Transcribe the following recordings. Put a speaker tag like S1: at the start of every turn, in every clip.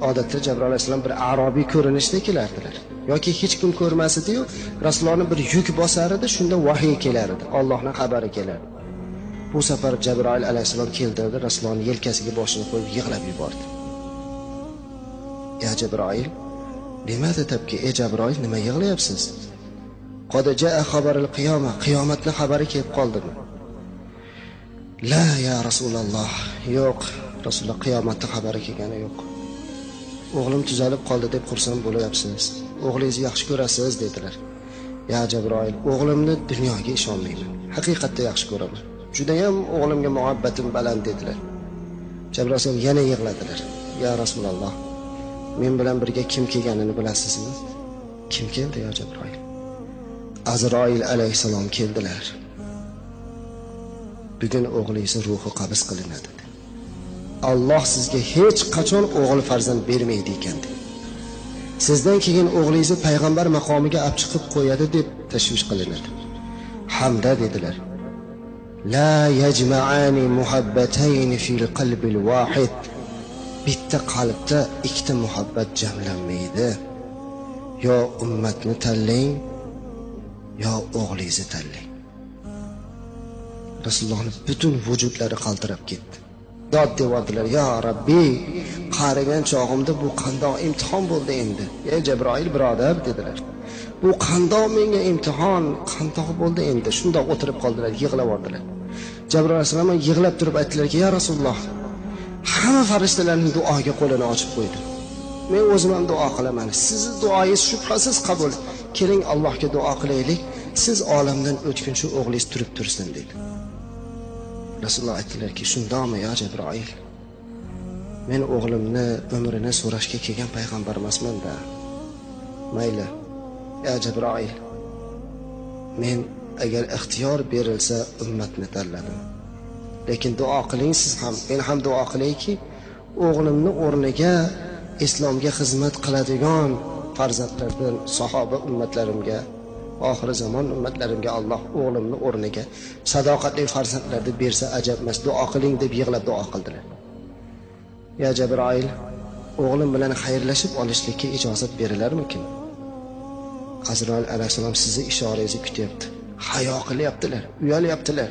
S1: Odatda Jabroil alayhissalom bir arobiy ko'rinishda kelardilar. Yoki hech kim ko'rmas edi-yu, Rasulullohni bir yuk bosar edi, shunda vahiy kelar edi, Allohning xabari kelardi. Bu safar Jabroil alayhissalom keldi, Rasulullohning yelkasiga boshini qo'yib yig'lab yubordi. Ya Jabroil, limada tabki? Ey Jabroil, nima yig'layapsiz? Qad jaa xabarul qiyoma, qiyomatning xabari kelib qoldimi? La ya Rasululloh, yo'q, Rasululloh, qiyomatning xabari kelgani yo'q. O'g'lim tuzalib qoldi deb xursand bo'lyapsiz. O'g'lingizni yaxshi ko'rasiz dedilar. Ya Jabroil, o'g'limni dunyoga ishonmayman. Haqiqatda yaxshi ko'raman. Juda ham o'g'limga muhabbatim baland dedilar. Jabroil alayhissalom yana yig'ladilar. Ya Rasululloh, men bilan birga kim kelganini bilasizmi? Kim keldi ya Jabroil? Azroil alayhissalom keldilar. Bugun o'g'lingiz ruhi qabz qilinadi. Alloh sizga hech qachon o'g'il farzand bermaydi ekan dedi. Sizdan keyin o'g'lingizni payg'ambar maqomiga olib chiqib qo'yadi deb tashvish qilinadi. Hamda dedilar. La yajma'ani muhabbatayn fil qalbil wahid. Bitta qalbda ikkita muhabbat jamlanmaydi. Yo ummatni tanlang, yo o'g'lingizni tanlang. Rasulullohning butun vujudlari qaltirab ketdi. Dod devordilar, ya Rabbi, qarigan chog'imda bu qandoq imtihon bo'ldi endi? Ey Jabroil birodar dedilar. Bu qandoq menga imtihon, qandoq bo'ldi endi? Shundoq o'tirib qoldilar, yig'lab yubordilar. Jabroil alayhissalom yig'lab turib aytdilarki, ya Rasululloh, hamma farishtalarning duoga qo'lini ochib qo'ydi. Men o'zim ham duo qilaman. Sizning duoyingiz shubhasiz qabul. Keling Allohga duo qilaylik. Siz olamdan o'tguncha o'g'lingiz turib tursin dedi. Rasululloh aytdilarki, shundoqmi ya Jabroil? Men o'g'limni umrini so'rashga kelgan payg'ambar emasman-da. Mayli, ya Jabroil. Men agar ixtiyor berilsa ummatni tanladim. Lekin duo qiling siz ham, men ham duo qilayki, o'g'limni o'rniga islomga xizmat qiladigan farzandlardan sahoba ummatlarimga, oxir zamon ummatlarimga Alloh o'g'limni o'rniga sadoqatli farzandlarni bersa ajab emas, duo qiling deb yig'lab duo qildilar. Ya Jabroil, o'g'lim bilan xayrlashib olishlikka ijozat berilarmikin? Azroil alayhissalom sizni ishorangizni kutyapti. Hayo qilyaptilar, uyalyaptilar.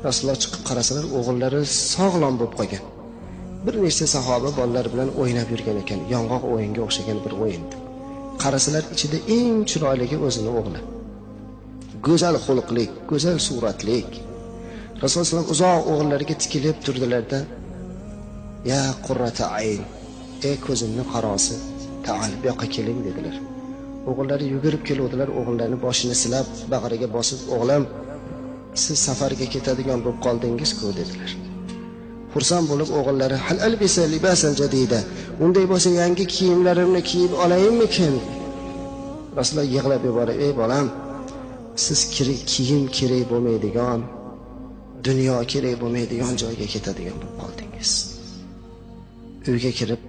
S1: Rasululloh chiqib qarasalar, o'g'illari sog'lom bo'lib qolgan. Bir nechta sahoba bolalar bilan o'ynab yurgan ekan, yong'oq o'yinga o'xshagan bir o'yin. Qarasalar ichida eng chiroyligi o'zini o'g'li. Go'zal xulqlik, go'zal suratlik. Rasululloh sollallohu alayhi vasallam uzoq o'g'illariga tikilib turdilarda, ya qurrata ayn, ey ko'zimni qarosi, ta'al bu yoqqa keling dedilar. O'g'illari yugurib keluvdilar, o'g'illarini boshini silab, bag'riga bosib, o'g'lim, siz safarga ketadigan bo'lib qoldingiz-ku dedilar. Xursand bo'lib o'g'illari, hal albisa libasan jadida, unday bo'lsa yangi kiyimlarimni kiyib olayinmikin? Rasululloh yig'lab yuborib, ey bolam, siz kiyim kerak bo'lmaydigan, dunyo kerak bo'lmaydigan joyga ketadigan bo'lib qoldingiz. Uyga kirib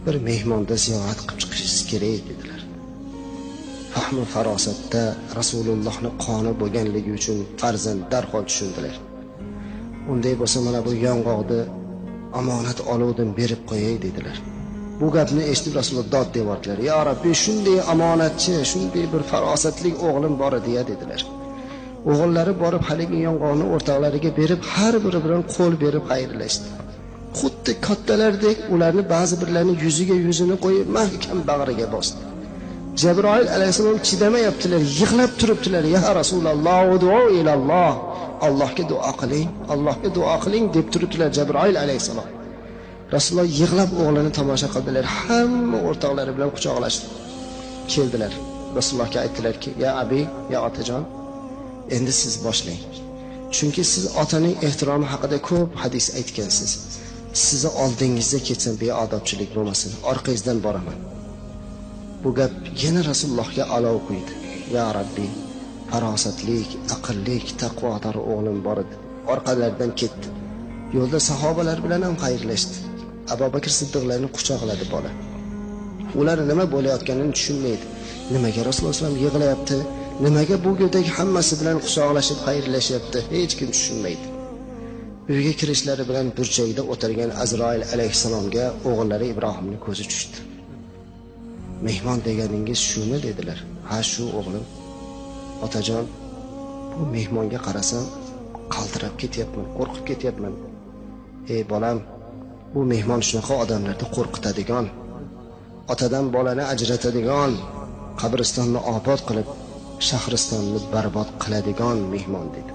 S1: bir mehmonda ziyorat qilib chiqishingiz kerak dedilar. Fahmi farosatda Rasulullohni qoni bo'lganligi uchun farzand darhol tushundilar. Unday bo'lsa mana bu yong'oqni omonat oluvdim, berib qo'yay dedilar. Bu gapni eshitib Rasululloh dod devordilar. Ya Rabbi, shunday omonatchi, shunday bir farosatli o'g'lim bor edi ya dedilar. O'g'illari borib haligi yong'oqni o'rtoqlariga berib, har biri bilan qo'l berib xayrlashdi. Xuddi kattalardek ularni ba'zi birlarining yuziga yuzini qo'yib mahkam bag'riga bosdi. Jabroil alayhissalom chidamayaptilar, yig'lab turibdilar. Ya Rasululloh, duo ilalloh, Allohga duo qiling, Allohga duo qiling deb turibdilar Jabroil alayhissalom. Rasululloh yig'lab o'g'lini tomosha qildilar, hamma o'rtoqlari bilan quchoqlashdi. Keldilar. Rasulullohga aytdilarki, ya abi, ya otajon, endi siz boshlang. Chunki siz otaning ehtiromi haqida ko'p hadis aytgansiz. Sizni oldingizda ketsam beodobchilik bo'lmasin, orqangizdan boraman. Bu gap yana Rasulullohga alov quydi. Ya Rabbi, farosatlik, aqllik, taqvodor o'g'lim bor edi. Orqalaridan ketdi. Yo'lda sahobalar bilan ham xayrlashdi. Abu Bakr Siddiqlarni quchoqladi bola. Ular nima bo'layotganini tushunmaydi. Nimaga Rasululloh sollallohu alayhi vasallam yig'layapti? Nimaga bu go'dak hammasi bilan quchoqlashib xayrlashyapti? Hech kim tushunmaydi. Uyga kirishlari bilan burchakda o'tirgan Azroil alayhissalomga o'g'illari Ibrohimning ko'zi tushdi. Mehmon deganingiz shumi dedilar. Ha, shu o'g'lim. Otajon, bu mehmonga qarasam qaltirab ketyapman, qo'rqib ketyapman. Ey bolam, bu mehmon shunaqa odamlarni qo'rqitadigan, otadan bolani ajratadigan, qabristonni obod qilib, shahristonni barbod qiladigan mehmon dedi.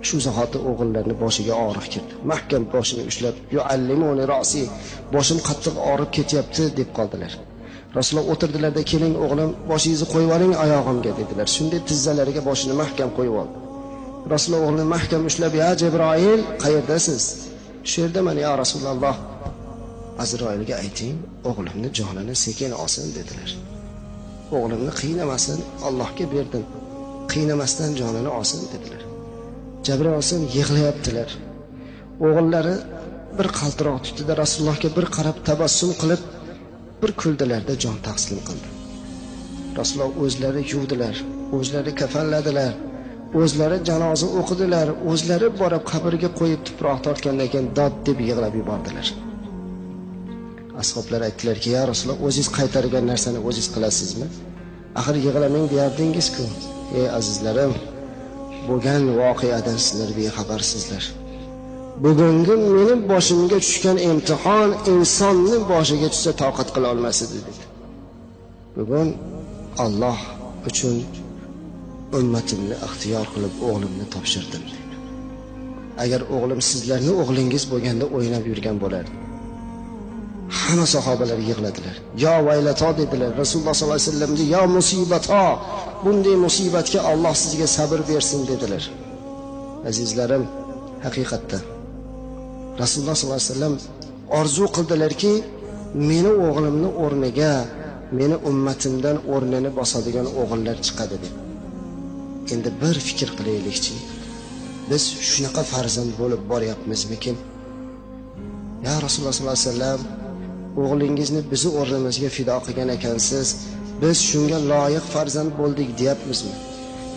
S1: Shu zahoti o'g'illarning boshiga og'riq kirdi. Mahkam boshini ushlab, yuallimuni ra'si, boshim qattiq og'rib ketyapti deb qoldilar. Rasululloh o'tirdilarda, keling o'g'lim, boshingizni qo'yib oling oyog'imga dedilar. Shunday tizzalariga boshini mahkam qo'yib oldi. Rasululloh o'g'lini mahkam ushlab, ya Jabroil, qayerdasiz? Shu yerdaman ya Rasululloh. Azroilga ayting, o'g'limni jonini sekin olsin dedilar. O'g'limni qiynamasin, Allohga berdim. Qiynamasdan jonini olsin dedilar. Jabroil alayhissalom yig'layaptilar. O'g'illari bir qaltiroq tutdi-da, Rasulullohga bir qarab tabassum qilib, bir kuldilarda jon taslim qildi. Rasululloh o'zlari yuvdilar, o'zlari kafanladilar, o'zlari janoza o'qidilar, o'zlari borib qabrga qo'yib tuproq tortgandan keyin dod deb yig'lab yubordilar. Ashoblar aytdilarki, ya Rasululloh, o'zingiz qaytargan narsani o'zingiz qilasizmi? Axir yig'lamang deyardingiz-ku. Ey azizlarim, bo'lgan voqeadan sizlar bexabarsizlar. Bugungi mening boshimga tushgan imtihon insonning boshiga tushsa toqat qila olmas edi dedi. Bugun Alloh uchun ummatimni ixtiyor qilib o'g'limni topshirdim dedi. Agar o'g'lim sizlarni o'g'lingiz bo'lganda o'ynab yurgan bo'lardi. Hamma sahobalar yig'ladilar. Ya vaylato dedilar. Rasululloh sollallohu alayhi vasallamga ya musibato, bunday musibatga Alloh sizga sabr bersin dedilar. Azizlarim, haqiqatda Rasululloh sollallohu alayhi vasallam orzu qildilarki, meni o'g'limni o'rniga meni ummatimdan o'rnini bosadigan o'g'illar chiqadi deb. Endi bir fikr qilaylikchi, biz shunaqa farzand bo'lib boryapmizmikin? Ya Rasululloh sollallohu alayhi vasallam, o'g'lingizni bizi o'rnimizga fido qilgan ekansiz, biz shunga loyiq farzand bo'ldik deyapmizmi?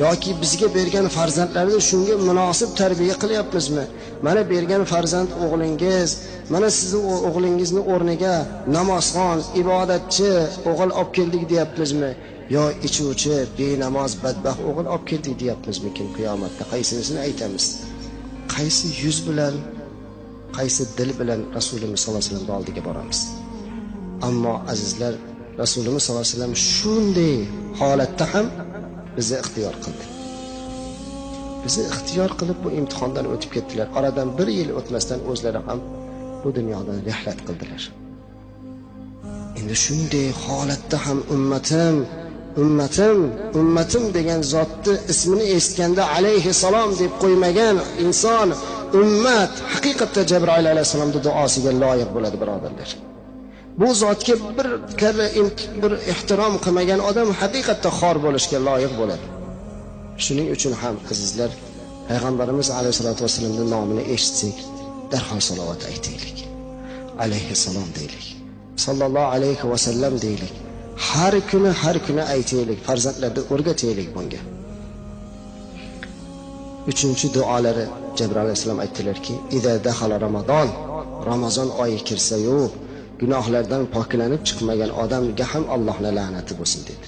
S1: Yoki bizga bergan farzandlarni shunga munosib tarbiya qilyapmizmi? Mana bergan farzand o'g'lingiz, mana sizni o'g'lingizni o'rniga namozxon, ibodatchi o'g'il olib keldik deyapmizmi? Yo ichuvchi, benamoz, badbaxt o'g'il olib keldik deyapmizmikin qiyomatda? Qaysinisini aytamiz? Qaysi yuz bilan, qaysi dil bilan Rasulimiz sollallohu alayhi vasallam oldiga boramiz? Ammo azizlar, Rasulimiz sollallohu alayhi vasallam shunday holatda ham bizni ixtiyor qildi. Bizni ixtiyor qilib bu imtihondan o'tib ketdilar. Oradan bir yil o'tmasdan o'zlari ham bu dunyodan rihlat qildilar. Endi shunday holatda ham ummatim, ummatim, ummatim degan zotni ismini eshitganda alayhissalom deb qo'ymagan inson, ummat haqiqatda Jabroil alayhissalomning duosiga loyiq bo'ladi birodarlar. Bu zotga bir karra bir ehtirom qilmagan odam haqiqatda xor bo'lishga loyiq bo'ladi. Shuning uchun ham azizlar, payg'ambarimiz alayhisolatu vassalamning nomini eshitsak, darhol salovat aytaylik. Alayhissalom deylik. Sallallohu alayhi vasallam deylik. Har kuni har kuni aytaylik, farzandlarni o'rgataylik bunga. Uchinchi duolari Jabroil alayhissalom aytdilarki, "Iza dahala Ramazon", Ramazon oyi kirsa-yu, gunohlardan poklanib chiqmagan odamga ham Allohning la'nati bo'lsin dedi.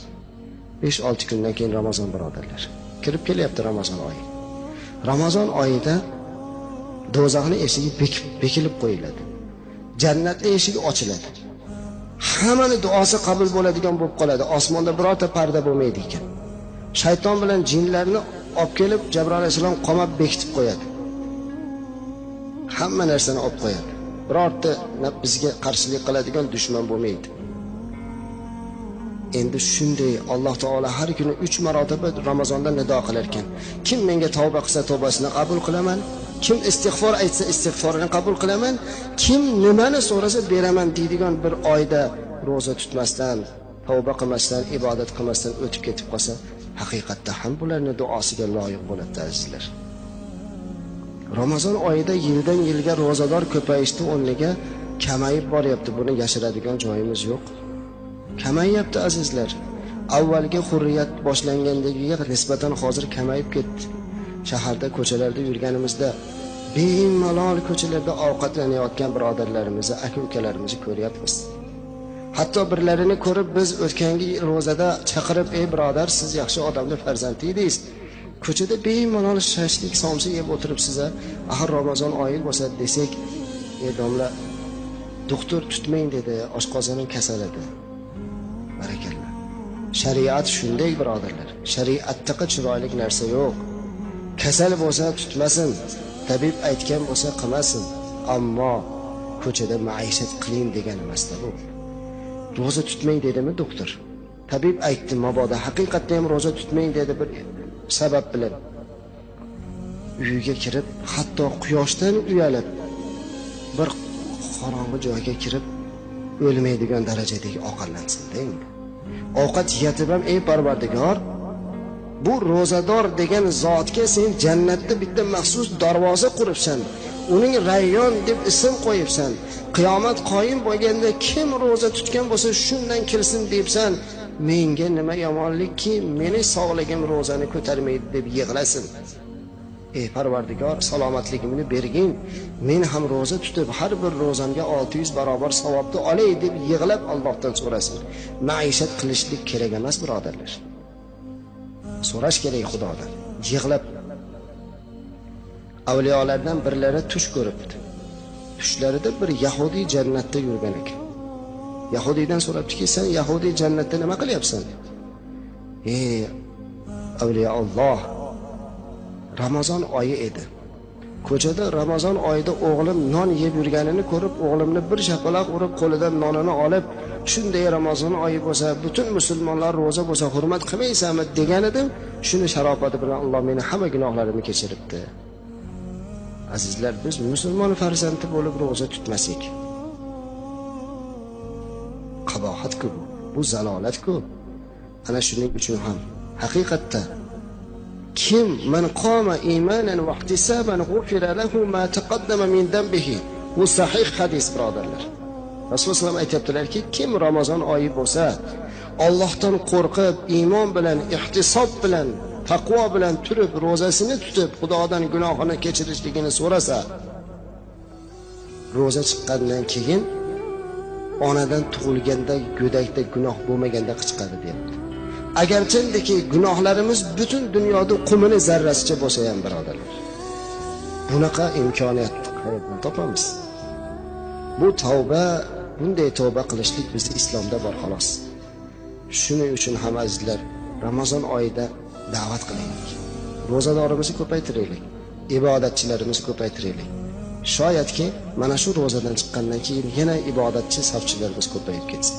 S1: 5-6 kundan keyin Ramazon birodarlar. Kirib kelyapti Ramazon oyi. Ramazon oyida do'zaxning eshigi bekilib qo'yiladi. Jannatning eshigi ochiladi. Hammani duosi qabul bo'ladigan bo'lib qoladi. Osmonda birorta parda bo'lmaydi ekan. Shayton bilan jinlarni olib kelib Jabroil alayhissalom qamab bekitib qo'yadi. Hamma narsani olib qo'yadi. Birorta bizga qarshilik qiladigan dushman bo'lmaydi. Endi shunday Alloh taolo har kuni 3 marotaba Ramazonda nido qilar ekan. Kim menga tavba qilsa tavbasini qabul qilaman, kim istig'for aytsa istig'forini qabul qilaman, kim nimani so'rasa beraman deydigan bir oyda roza tutmasdan, tavba qilmasdan, ibodat qilmasdan o'tib ketib qolsa, haqiqatda ham bularning duosiga loyiq bo'ladi azizlar. Ramazon oyida yildan yilga rozador ko'payishdi o'rniga kamayib boryapti. Buni yashiradigan joyimiz yo'q. Kamayyapti azizlar. Avvalgi hurriyat boshlangandagiga nisbatan hozir kamayib ketdi. Shaharda, ko'chalarda yurganimizda Bemalol ko'chalarda ovqatlanayotgan birodarlarimizni, aka-ukalarimizni ko'ryapmiz. Hatto birlarini ko'rib biz o'tgangi ro'zada chaqirib, ey birodar, siz yaxshi odamning farzandi edingiz. Ko'chada bemalol shashlik, somsa yeb o'tiribsiz-a, axir Ramazon oyi bo'lsa desak, ey domla, doktor tutmang dedi, oshqozonim kasal edi. Barakalla. Shariat shunday birodarlar. Shariatdaqa chiroyli narsa yo'q. Kasal bo'lsa tutmasin, tabib aytgan bo'lsa qilmasin, ammo ko'chada maishat qiling degan emasda bu. Ro'za tutmang dedimi doktor? Tabib aytdi, mabodo haqiqatda ham ro'za tutmang dedi bir sabab bilan. Uyiga kirib, hatto quyoshdan uyalib bir qorong'i joyga kirib o'lmaydigan darajadagi ovqatlansin-da endi. Ovqat yetib ham, ey Parvardigor, bu ro'zador degan zotga sen jannatda bitta maxsus darvoza quribsan. Uning Rayyon deb ism qo'yibsan. Qiyomat qoyim bo'lganda kim ro'za tutgan bo'lsa shundan kirsin debsan. Menga nima yomonlikki, meni sog'ligim ro'zani ko'tarmaydi deb yig'lasin. Ey Parvardigor, salomatligimni bergin. Men ham ro'za tutib har bir ro'zamga 600 barobar savobni olay deb yig'lab Allohdan so'rasin. Maishat qilishlik kerak emas birodarlar. So'rash kerak Xudodan. Yig'lab. Avliyolardan birlari tush ko'ribdi. Tushlarida bir yahudiy jannatda yurgan ekan. Yahudiydan so'rabdiki, sen yahudiy jannatda nima qilyapsan? Ey avliyo Alloh, Ramazon oyi edi. Ko'chada Ramazon oyida o'g'lim non yeb yurganini ko'rib, o'g'limni bir shapaloq urib, qo'lidan nonini olib, shunday Ramazon oyi bo'lsa, butun musulmonlar ro'za bo'lsa, hurmat qilmaysanmi degan edim. Shuni sharofati bilan Alloh meni hamma gunohlarimni kechiribdi. Azizlar, biz musulmon farzandi bo'lib ro'za tutmasak, qabohat-ku bu, bu zalolat-ku. Ana shuning uchun ham haqiqatda kim man qoma imanan va ihtisaban g'ufira lahu ma taqaddama min dambihi. Bu sahih hadis birodarlar. Rasululloh aytibdilarki, kim Ramazon oyi bo'lsa, Allohdan qo'rqib, iymon bilan, ihtisob bilan, taqvo bilan turib ro'zasini tutib, Xudodan gunohini kechirishligini so'rasa, ro'za chiqqandan keyin onadan tug'ilganda go'dakda gunoh bo'lmaganda chiqadi deyapti. Agarchindiki gunohlarimiz butun dunyoda qumini zarrasicha bo'lsa ham birodarlar, bunaqa imkoniyatni qayerdan topamiz? Bu tavba, bunday tavba qilishlik bizda islomda bor xolos. Shuning uchun ham azizlar, Ramazon oyida da'vat qilaylik. Ro'zadorimizni ko'paytiraylik, ibodatchilarimizni ko'paytiraylik. Shoyatki mana shu ro'zadan chiqqandan keyin yana ibodatchi safchilarimiz ko'payib ketsin.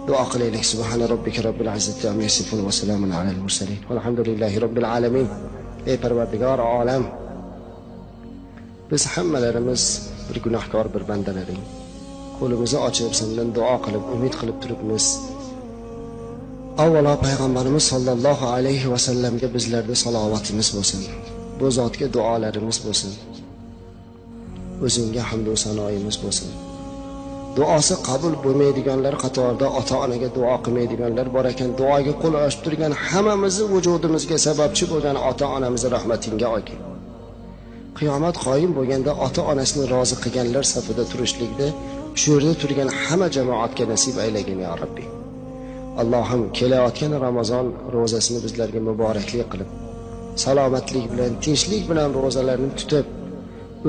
S1: Duo qilaylik. Subhana robbika robbil izzati amma yasifun va salamun alal mursalin. Valhamdulillahi robbil alamin. Ey Parvardigor olam, biz hammalarimiz bir gunohkor bir bandalaring. Qo'limizni ochib sendan duo qilib, umid qilib turibmiz. Avvalo payg'ambarimiz sollallohu alayhi va sallamga bizlarda salovatimiz bo'lsin. Bu zotga duolarimiz bo'lsin. O'zingga hamd va sanoyimiz bo'lsin. Duosi qabul bo'lmaydiganlar qatorida ota-onaga duo qilmaydiganlar bor ekan. Duoga qo'l ochib turgan hammamizni vujudimizga sababchi bo'lgan ota-onamizni rahmatingga olgin. Qiyomat qoyim bo'lganda ota-onasini rozi qilganlar safida turishlikni shu yerda turgan hamma jamoatga nasib aylagin ya Rabbi. Allohim kelayotgan Ramazon ro'zasini bizlarga muborakli qilib, salomatlik bilan, tinchlik bilan ro'zalarni tutib,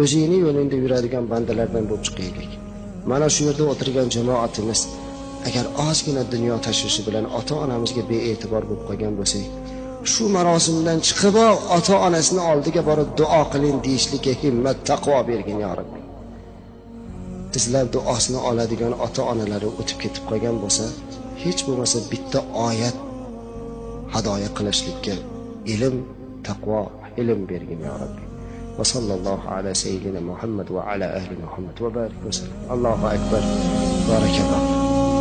S1: o'zingning yo'lingda yuradigan bandalardan bo'lib chiqaylik. Mana shu yerda o'tirgan jamoatimiz agar ozgina dunyo tashvishi bilan ota-onamizga bee'tibor bo'lib qolgan bo'lsak, shu marosimdan chiqib ota-onasini oldiga borib duo qiling deyishlikka himmat, taqvo bergin ya Rabbi. Bizlar duosini oladigan ota-onalari o'tib ketib qolgan bo'lsa, hech bo'lmasa bitta oyat hidoya qilishlikka ilm, taqvo, ilm bergin ya Rabbi. Va sallallohu ala sayyidina Muhammad va ala ahli Muhammad va barik va sallam. Allohu akbar. Barakalloh.